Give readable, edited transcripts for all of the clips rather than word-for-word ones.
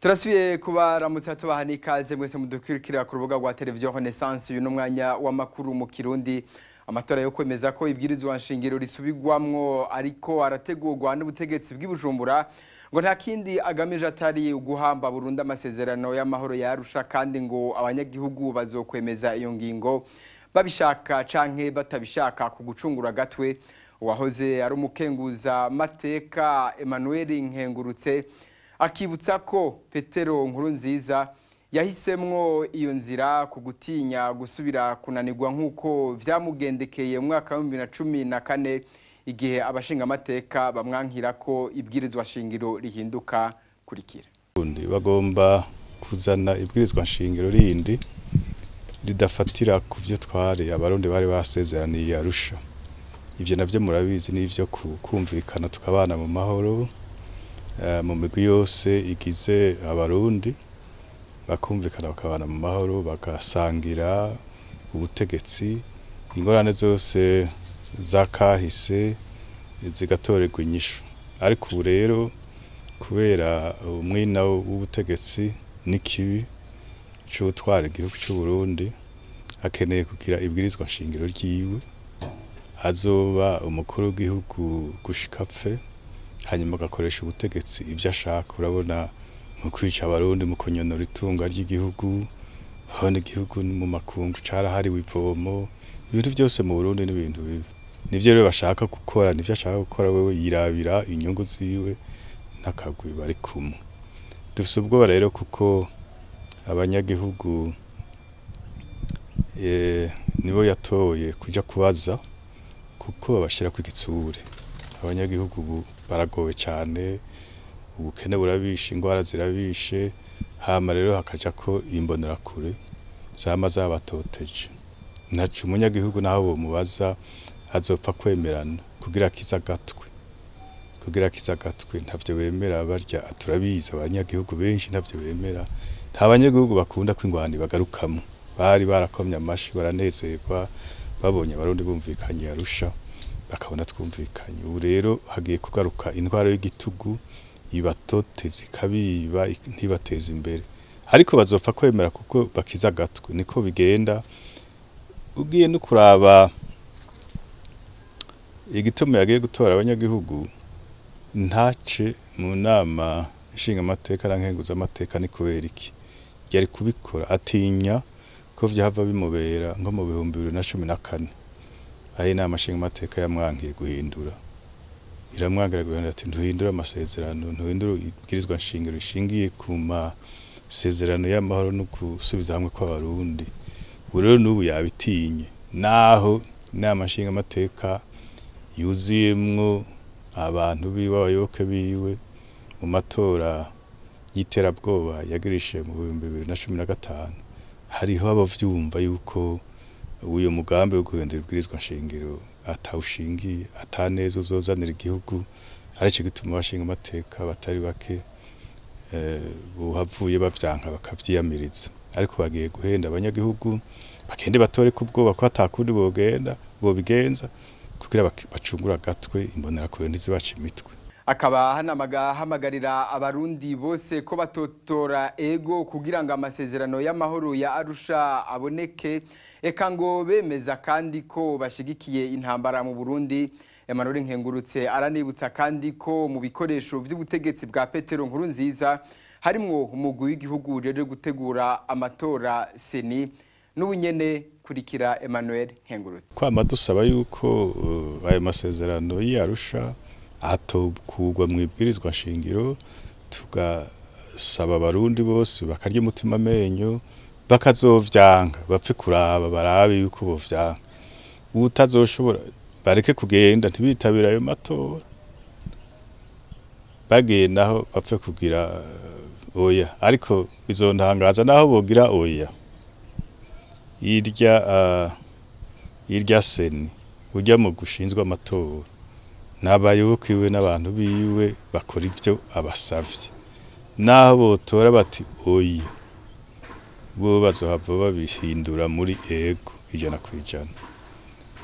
Turasubiye kubaramutsa tubaha n'ikaze mwese mudukurikira ku rubuga rwa televiziyo Renaissance. Uyu n'umwanya w'amakuru mu Kirundi. Amatora yo kwemeza ko ibwirizwa nshingiro risubirwamwo ariko arategurwa n'ubutegetsi bw'i Bujumbura, ngo nta kindi agamije atari guhamba burundu amasezerano y'amahoro ya Arusha, kandi ngo abanyagihugu bazokwemeza iyo ngingo babishaka canke batabishaka ku gucungura gatwe. Uwahoze ari umukenguza mateka Emmanuel Nkengurutse akibutsa ko Petero Nkurunziza yahisemwo iyo nzira ku gutinya gusubira kunanirwa nk'uko vyamugendekeye mu mwaka wa 2014, igihe abashingamateka bamwankira ko ibwirizwa shingiro rihinduka. Kurikira. Bagomba kuzana ibwirizwa nshingiro rindi ridafatira ku vyo twari Abarundi bari basezeraniye Arusha. Ivyo navyo murabizi, n'ivyo kumvikana tukabana mu mahoro, mu migwi yose igize Abarundi, bakumvikana bakabana mu mahoro, bagasangira ubutegetsi, ingorane zose zakahise zigatorerwa inyishu. Ariko ubu rero, kubera umwina w'ubutegetsi n'ikibi c'ubutwara igihugu c'u Burundi, akeneye kugira ibwirizwa nshingiro ryiwe, azoba umukuru w'igihugu gushika apfe, hanyuma agakoresha ubutegetsi ivyo ashaka. Urabona mu kwica Abarundi, mu kunyonora itunga ry'igihugu, urabona igihugu mu makungu carahariwe ivomo. Ibintu vyose mu Burundi n'ibintu bibi, nivyo rero bashaka gukora, nivyo ashaka gukora. Wewe yirabira inyungu ziwe n'akagwi bari kumwe. Dufise ubwoba rero, kuko abanyagihugu nibo yatoye kuja kubaza, kuko babashirako igitsure. Abanyagihugu ubu baragowe cane, ubukene burabishe, ingwara zirabishe, hama rero hakajako imbonerakure zama zabatoteje. Ntaco umunyagihugu naho bomubaza azopfa kwemerana kugira akize agatwe, kugira akize agatwe. Ntavyo bemera barya, turabizi, abanyagihugu benshi ntavyo bemera. Nta banyagihugu bakunda ko ingwani bagarukamwo. Bari barakomye amashi, baranezerwa babonye Abarundi bumvikanye Arusha, bakabona twumvikanye. Ubu rero hagiye kugaruka intwaro y'igitugu ibatoteza, ikabiba, ntibateza imbere, ariko bazopfa kwemera kuko bakiza agatwe. Niko bigenda. Ugiye no kuraba igituma yagiye gutora abanyagihugu ntace mu nama nshingamateka na nkenguzamateka, ni kubera iki yari kubikora? Atinya ko vyahava bimubera nko mu 2014, aho inama nshingamateka yamwankiye guhindura, iramwangira guhindura, ati: "Ntuhindura amasezerano, ntuhindura ibwirizwa nshingiro rishingiye ku masezerano y'amahoro no gusubiza hamwe kw'Abarundi." Ubu rero n'ubu yabitinye, naho inama nshingamateka yuzuyemwo abantu biwe, abayoboke biwe, mu matora y'iterabwoba yagirishije mu 2015, hariho abavyumva yuko uyo mugambi wo guhindura ibwirizwa nshingiro atawushingiye, ataneza uzozanira igihugu. Arico gituma abashinga amateka batari bake buhavuye bavyanka, bakavyiyamiriza. Ariko bagiye guhenda abanyagihugu, bagende batore kubwoba, ko atakundi bogenda bobigenza kugira bacungure agatwe, imbonerakure ntizibace imitwe. Akaba hanamaga hamagarira Abarundi bose ko batotora ego kugira ngo amasezerano y'amahoro ya Arusha aboneke. Eka ngo bemeza kandi ko bashigikiye intambara mu Burundi. Emmanuel Nkengurutse aranibutsa kandi ko mu bikoresho vy'ubutegetsi bwa Petero Nkurunziza harimwo umugwi w'igihugu ujejwe gutegura amatora, CENI. N'ubunyene kurikira Emmanuel Nkengurutse. Kwama dusaba yuko ayo masezerano y'Arusha atokugwa mu ibwirizwa shingiro, tugasaba Abarundi bose bakarya umutima amenyo, bakazovyanka bapfe kuraba, barabe yuko bovyanka. Utazoshobora bareke kugenda, ntibitabira ayo matora. Bagiye naho bapfe kugira oya, ariko bizontangaza naho bogira oya. Irya CENI, urya mu gushinzwe amatora, n'abayoboke iwe n'abantu biwe bakora ivyo abasavye. Naho botora bati oya, bo bazohava babihindura muri ego 100%.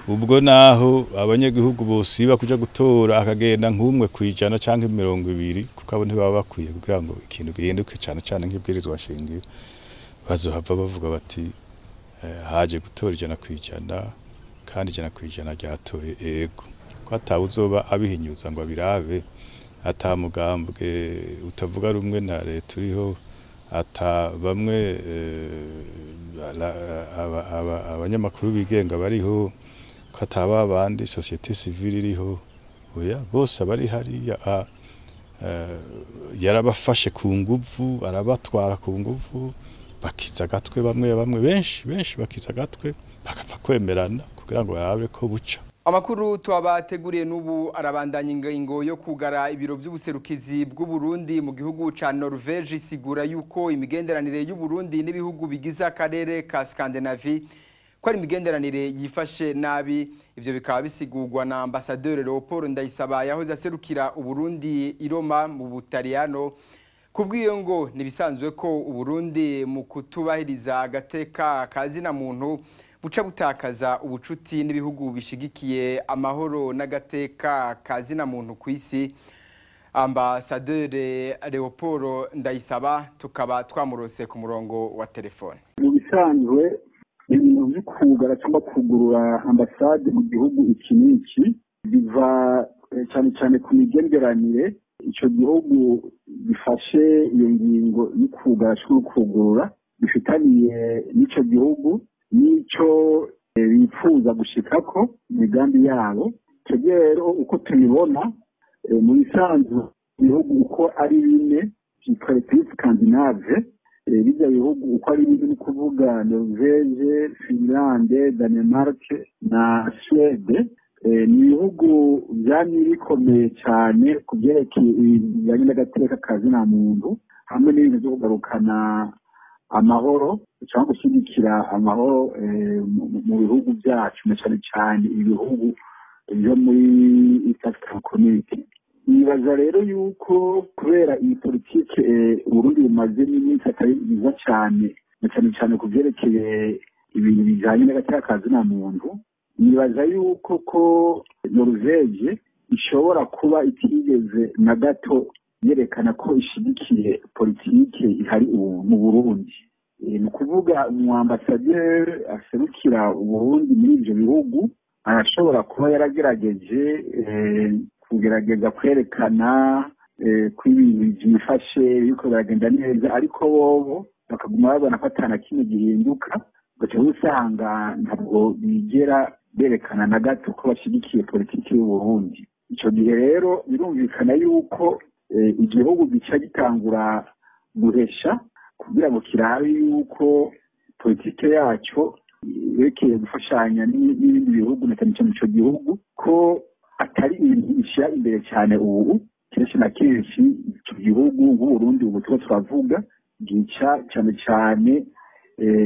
Ubwo naho abanyagihugu bosiba kuja gutora akagenda nk'umwe kwijana canke 20, kuko abo ntibaba bakwiye kugira ngo ikintu gihinduke, cane cane nk'ibwirizwa shingiro, bazohava bavuga bati haje gutora 100% kandi 100% ryatoye ego. Ko atawuzoba abihinyuza ngo abirabe, ata mugambwe utavuga rumwe na leta uriho, ata bamwe abanyamakuru bigenga bariho, ko ataba abandi société civile iriho, oya, bose abari hariya yarabafashe ku nguvu, arabatwara ku nguvu, bakiza agatwe bamwe bamwe, benshi benshi bakiza agatwe bakapfa kwemerana kugira ngo barabe ko buca. Amakuru twabateguriye n'ubu arabandanya. Ingingo yo kugara ibiro by'ubuserukizi bw'u Burundi mu gihugu ca Norvège isigura yuko imigenderanire y'u Burundi n'ibihugu bigize akarere ka Scandinavie ko ari imigenderanire yifashe nabi. Ivyo bikaba bisigurwa na ambassadeur Leopold Ndayisaba yahoze aserukira u Burundi i Roma mu Butaliyano. Kubw'iyo ngo nibisanzwe ko Uburundi mu kutubahiriza agateka kazina muntu buca butakaza ubucuti n'ibihugu bishigikiye amahoro n'agateka kazina muntu ku isi. Ambassadeur Leopold Ndayisaba tukaba twamurose ku murongo wa telefone. Mu bisanzwe ibintu byo kugara cyangwa kugurura ambasade mu gihugu iki n'iki biva cyane cyane ku migenderanire icyo gihugu gifashe iyo ngingo yo kugara cyangwa kugurura bifitaniye n'icyo gihugu n'icyo bifuza gushikako imigambi yabo. Icyo gihe rero uko tubibona, mu bisanzwe ibihugu uko ari bine byitwa pays scandinave, bijya bihugu uko ari bine, ni ukuvuga Norvège, Finlande, Danemark na Suède, ni ibihugu byamye bikomeye cyane ku byerekeye ibintu bijyanye n'agateka kazina muntu hamwe n'ibintu byo kugarukana amahoro cyangwa gushyigikira amahoro mu bihugu byacu, na cyane cyane ibihugu byo muri East African Community. Nibaza rero yuko kubera iyi politike Uburundi bumazemo iminsi atari byiza cyane, na cyane cyane ku byerekeye ibintu bijyanye n'agateka kazina muntu, nibaza yuko ko Norvège ishobora kuba itigeze na gato yerekana ko ishigikiye politike ihari ubu mu Burundi. Ni ukuvuga umu ambassadeur aserukira Uburundi muri ibyo bihugu arashobora kuba yaragerageje kugerageza kwerekana ko ibintu byifashe biriko biragenda neza, ariko bobo bakaguma babona ko ata na kimwe gihinduka, ugaca usanga ntabwo bigera berekana na gato ko bashyigikiye politiki y'Uburundi. Ico gihe rero birumvikana yuko igihugu gica gitangura guhesha kugira ngo kirabe yuko politike yacyo yerekeye gufashanya n'ibindi bihugu, na cyane cyane ico gihugu, ko atari ibintu bishyira imbere cyane. Ubu kenshi na kenshi ico gihugu nk'Uburundi ubu turiko turavuga gica cyane cyane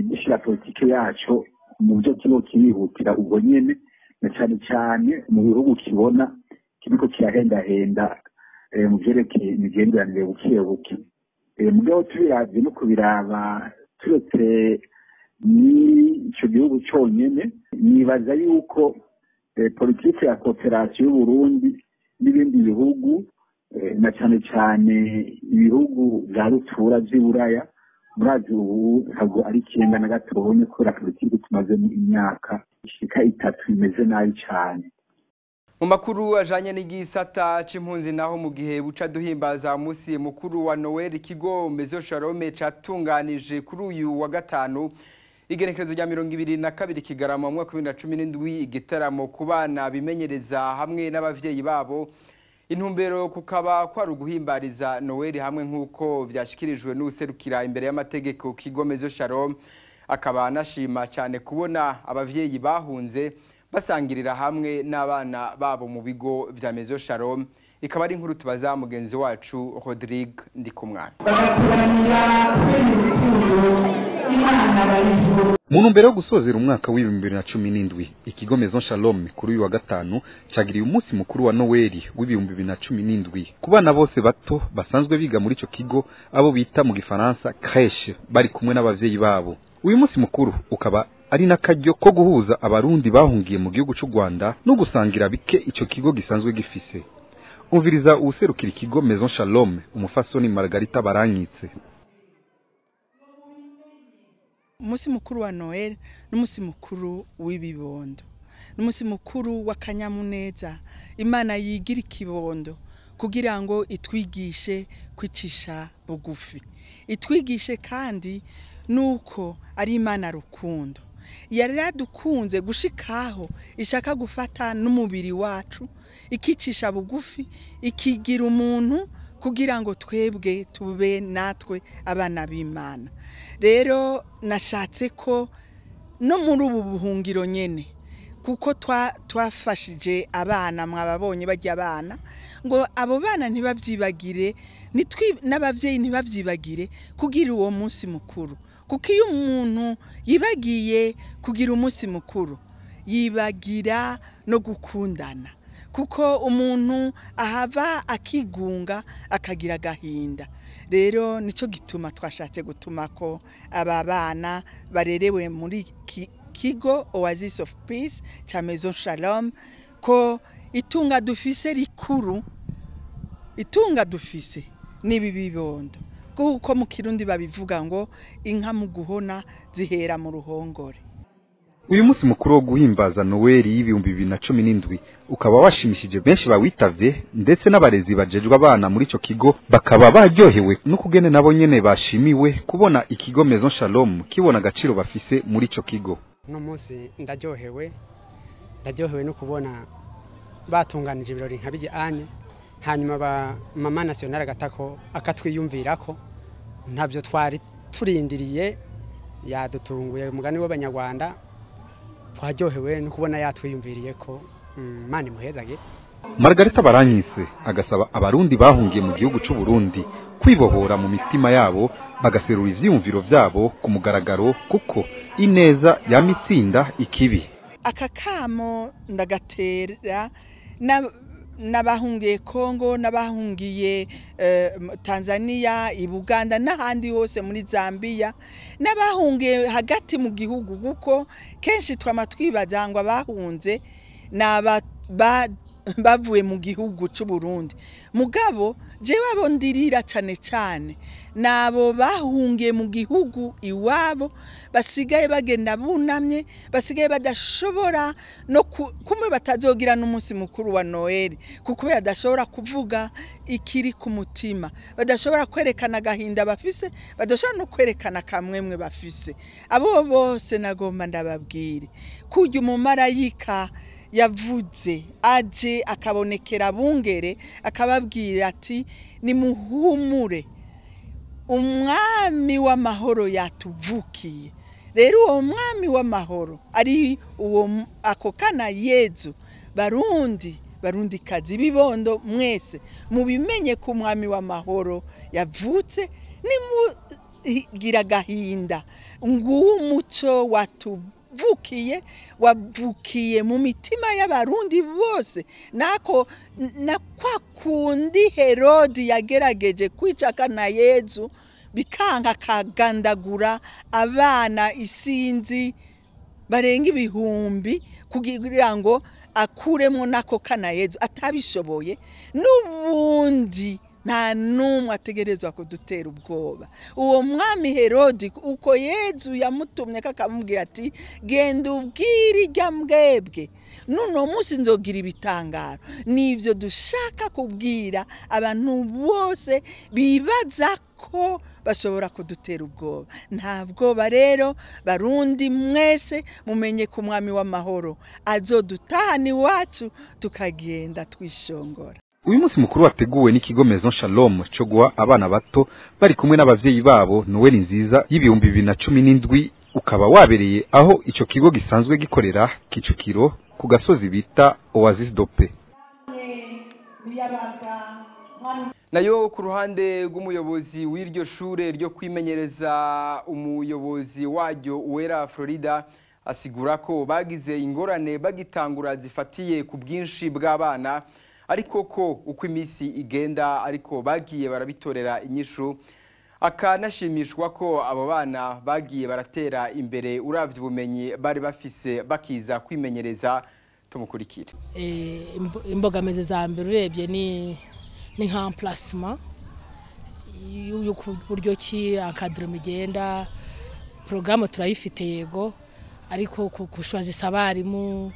gishyira politike yacyo mu byo kiriko kirihutira ubwo nyene, na cyane cyane mu bihugu kibona kiriko kirahendahenda mu vyerekeye imigenderanire buke buke. Mugabo tubiravye no kubiraba, turetse n'ico gihugu conyene, nibaza yuko politike ya coopération y'Uburundi n'ibindi bihugu, na cyane cyane ibihugu vya rutura vy'i Buraya, murazi ubu ntabwo ari ikirenga na gatonya kubera politike tumazemo imyaka ishika 3 imeze nabi cyane. Mu makuru ajanye n'igisata c'impunzi naho, mu gihe buca duhimbaza umunsi mukuru wa Noel, ikigo Maison Shalom catunganije kuri uyu wa gatanu igenekerezo rya 22 Kigarama mu mwaka wa 2017 igitaramo ku bana bimenyereza hamwe n'abavyeyi babo. Intumbero kukaba kwari uguhimbariza Noel hamwe, nk'uko vyashikirijwe n'userukira imbere y'amategeko kigo Maison Shalom, akaba anashima cyane kubona abavyeyi bahunze basangirira hamwe n'abana babo mu bigo vya Maison Shalom. Ikaba ari inkuru tubaza mugenzi wacu Rodrigue Ndikumwana. Bagakoranira kubera urukundo Imana bariho. Mu ntumbero yo gusozera umwaka w'2017, ikigo Maison Shalom kuri uyu wa gatanu cagiriye umunsi mukuru wa Noeli w'2017 ku bana bose bato basanzwe biga muri ico kigo, abo bita mu gifaransa crèche, bari kumwe n'abavyeyi babo. Uyu munsi mukuru ukaba ari n'akaryo ko guhuza abarundi bahungiye mu gihugu cy'u Rwanda no gusangira bike ico kigo gisanzwe gifise. Umviriza uwuserukira ikigo Maison Shalom, umufasoni Margarita Barankitse. Umunsi mukuru wa Noel n'umunsi mukuru w'ibibondo, n'umunsi mukuru w'akanyamuneza. Imana yigira ikibondo kugira ngo itwigishe kwicisha bugufi, itwigishe kandi nuko ari Imana rukundo. Yaradukunze gushikaho ishaka gufata n'umubiri wacu, ikicisha bugufi, ikigira umuntu kugira ngo twebwe tube natwe abana b'Imana. Rero nashatse ko no muri ubu buhungiro nyene, kuko twafashije abana, mwababonye bajya abana, ngo abo bana ntibavyibagire, n'abavyeyi ntibavyibagire kugira uwo munsi mukuru. Kuko iyo umuntu yibagiye kugira umunsi mukuru, yibagira no gukundana, kuko umuntu ahava akigunga akagira agahinda. Rero nico gituma twashatse gutuma ko aba bana barerewe muri kigo Oasis of Peace cha Maison Shalom, ko itunga dufise rikuru, itunga dufise nibi bibondo, kuko mu Kirundi babivuga ngo inka mu guhona zihera mu ruhongore. Uyu munsi mukuru wo guhimbaza Noel y'2017 ukaba washimishije benshi bawitavye, ndetse n'abarezi bajejwe abana muri ico kigo bakaba baryohewe n'ukugene nabo nyene bashimiwe kubona ikigo Maison Shalom kibona agaciro bafise muri ico kigo. Uno munsi ndaryohewe no kubona batunganije ibirori nka bijyanye, hanyuma ba mama nationale agatako akatwiyumvirako, ntabyo twari turindiriye, yadutunguye umugani w'abanyarwanda. Twaryohewe no kubona yatwiyumviriye ko Imana imuhezage. Margarita Barankitse agasaba abarundi bahungiye mu gihugu cy'u Burundi kwibohora mu mitima yabo, bagaserura ivyiyumviro vyabo ku mugaragaro, kuko ineza yamitsinda ikibi. Aka kamo ndagatera n'abahungiye Kongo, n'abahungiye Tanzania, i Buganda n'ahandi hose muri Zambia, n'abahungiye hagati mu gihugu, kuko kenshi twama twibaza ngo abahunze naba bavuye mu gihugu cy'u Burundi. Mugabo jewe abo ndirira cane cane nabo bahungiye mu gihugu iwabo, basigaye bagenda bunamye, basigaye badashobora no kumwe batazogira n'umunsi mukuru wa Noel, kuko badashobora kuvuga ikiri ku mutima, badashobora kwerekana agahinda bafise, badashobora no kwerekana kamwemwe bafise. Abo bose nagomba ndababwire kurya umumarayika yavuze aje akabonekera bungere akababwira ati nimuhumure, umwami w'amahoro yatuvukiye. Rero uwo mwami w'amahoro ari uwo ako kana Yezu. Barundi, barundi kazi bibondo mwese mubimenye ko umwami w'amahoro yavutse, nimugira agahinda nguwo umuco watuvukiye, wavukiye mu mitima y'abarundi bose. Nako na kwa kundi Herodi yagerageje kwica kana Yezu bikanga kagandagura abana isinzi barenga ibihumbi kugira ngo akuremo nako kana Yezu, atabishoboye. N'ubundi nta numwe ategerezwa kudutera ubwoba. Uwo mwami Herodi uko Yezu yamutumye akamubwira ati genda ubwire irya mbwebwe, nuno munsi nzogira ibitangaro. Nivyo dushaka kubwira abantu bose bibaza ko bashobora kudutera ubwoba. Nta bwoba rero barundi mwese, mumenye ko umwami w'amahoro azodutahana iwacu tukagenda twishongora. Uyu munsi mukuru wateguwe n'ikigo Maison Shalom cyo guha abana bato bari kumwe n'abavyeyi babo Noel nziza y'2017 ukaba wabereye aho ico kigo gisanzwe gikorera Kicukiro ku gasozi bita Oasis Dope. Nayo ku ruhande rw'umuyobozi w'iryo shure ryo kwimenyereza, umuyobozi waryo Uwera Florida asigura ko bagize ingorane bagitangura zifatiye ku bwinshi bw'abana, ariko ko uko iminsi igenda ariko bagiye barabitorera inyishu. Akanashimishwa ko abo bana bagiye baratera imbere uravye ubumenyi bari bafise bakiza kwimenyereza. Tumukurikire. Imbogamizi za mbere urebye ni nka emplacement y'uburyo ki encadrement igenda. Programme turayifite yego, ariko kushwazisa abarimu,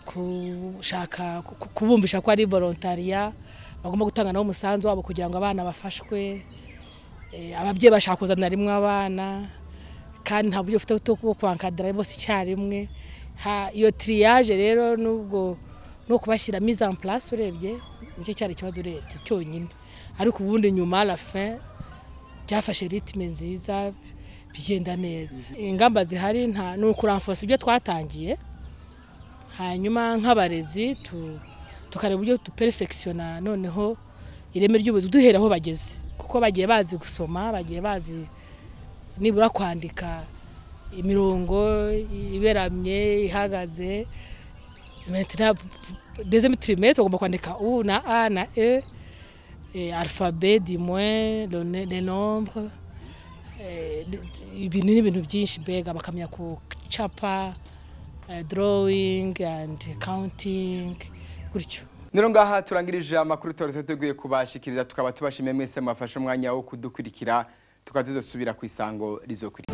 kushaka kubumvisha ko ari volontariat, bagomba gutanga nabo umusanzu wabo kugira ngo abana bafashwe. Ababyeyi bashaka kuzana rimwe abana kandi nta buryo ufite bwo kwankadira bose icyarimwe. Iyo triage rero nubwo no kubashyira mise en place urebye nicyo cyari ikibazo urebye cyonyine, ariko ubundi nyuma la fin byafashe rythme nziza bigenda neza. Ingamba zihari nta ni ukuranforce ibyo twatangiye, hanyuma nk'abarezi tukareba uburyo duperfectiona noneho ireme ry'uburezi duhera aho bageze, kuko bagiye bazi gusoma, bagiye bazi nibura kwandika imirongo iberamye ihagaze. Maintenant deuxième trimestre bagomba kwandika U na A na E, alphabet du moins les nombres, ibintu n'ibintu byinshi mbega bakamenya kucapa, drawing and counting gutyo. Nero ngaha turangirije amakuru twari tuteguye kubashikiriza, tukaba tubashimiye mwese mwafashe umwanya wo kudukurikira, tukaba tuzosubira ku isango rizokurikira.